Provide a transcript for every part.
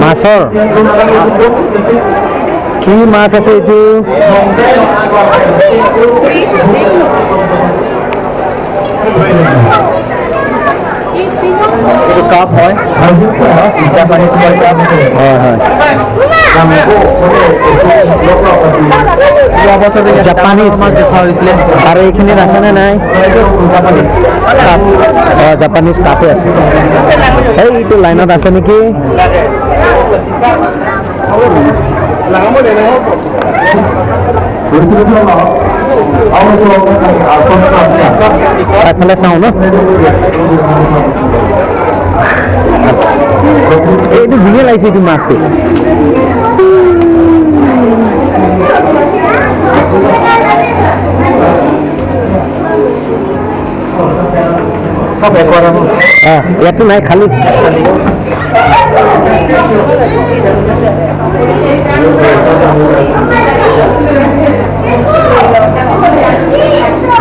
মাছৰ কি মাছ আছে এইটো? এইটো কাপ হয়, জাপানীজ কাপ। হয় হয়। যোৱা বছৰ জাপানীজ মাছ দেখুওৱা হৈছিলে। আৰু এইখিনিত আছেনে নাই? Japanese cup. অঁ, জাপানীজ কাপে আছে। এইটো লাইনত আছে নেকি? এফালে চাওঁ ন। এইটো ধুনীয়া লাগিছে, এইটো মাছটো। চব একুৱাৰিয়াম। অঁ, ইয়াততো নাই, খালী।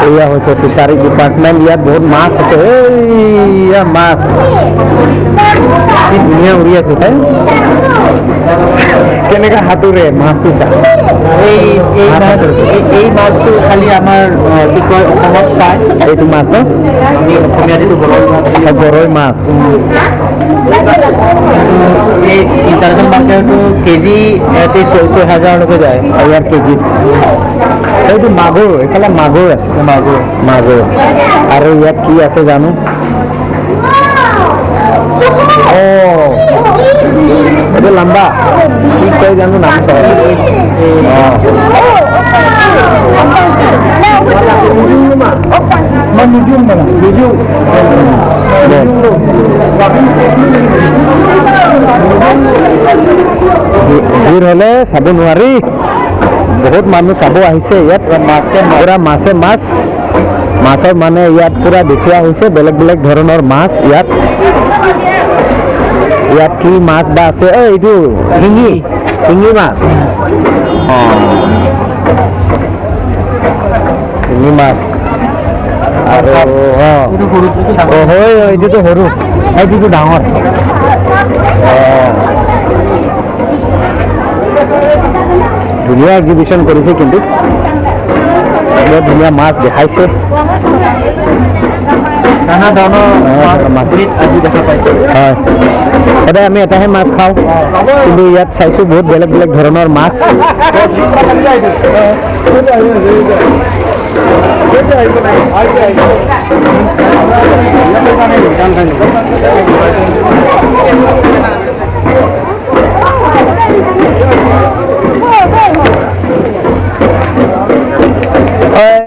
এয়া হৈছে ফিচাৰী ডিপাৰ্টমেণ্ট। ইয়াত বহুত মাছ আছে। এইয়া মাছ কি ধুনীয়া উৰি আছে, চাই কেনেকা সাঁতোৰে মাছটো চা। এই এই মাছ, এই মাছটো খালি আমাৰ কি কয়, অসমত পায়। এইটো মাছ ন? আমি অসমীয়াত এইটো গৰৈ মাছ বুলি কওঁ। গৰৈ মাছ। এই ইণ্টাৰনেশ্যনেল মাৰ্কেটটো কেজি ইয়াতে 6 6 হাজাৰলৈকে যায়। ইয়াৰ কেজিত। এইটো মাগুৰ, এইফালে মাগুৰ আছে। মাগুৰ। মাগুৰ। আৰু ইয়াত কি আছে জানো? অঁ, এইটো লম্বা কি কয় জানো নাম? অঁ, ভিৰ হ'লে চাব নোৱাৰি। বহুত মানুহ চাব আহিছে ইয়াত। মাছে পুৰা মাছে মাছ, মাছৰ মানে ইয়াত পুৰা দেখুওৱা হৈছে বেলেগ বেলেগ ধৰণৰ মাছ ইয়াত। ইয়াত কি মাছ বা আছে? এই এইটো শিঙি, শিঙি মাছ। অঁ, শিঙি মাছ। আৰু অঁ এইটো সৰু, এইটো ডাঙৰ। অঁ হয়, এইটোতো সৰু, এইটোতো ডাঙৰ। অঁ, ধুনীয়া এক্সিবিশ্যন কৰিছে কিন্তু, বৰ ধুনীয়া মাছ দেখাইছে। নানা ধৰণৰ মাছ মাছ। মাজুলীত আজি দেখা পাইছে। হয়, সদায় আমি এটাহে মাছ খাওঁ, কিন্তু ইয়াত চাইছোঁ বহুত বেলেগ বেলেগ ধৰণৰ মাছ।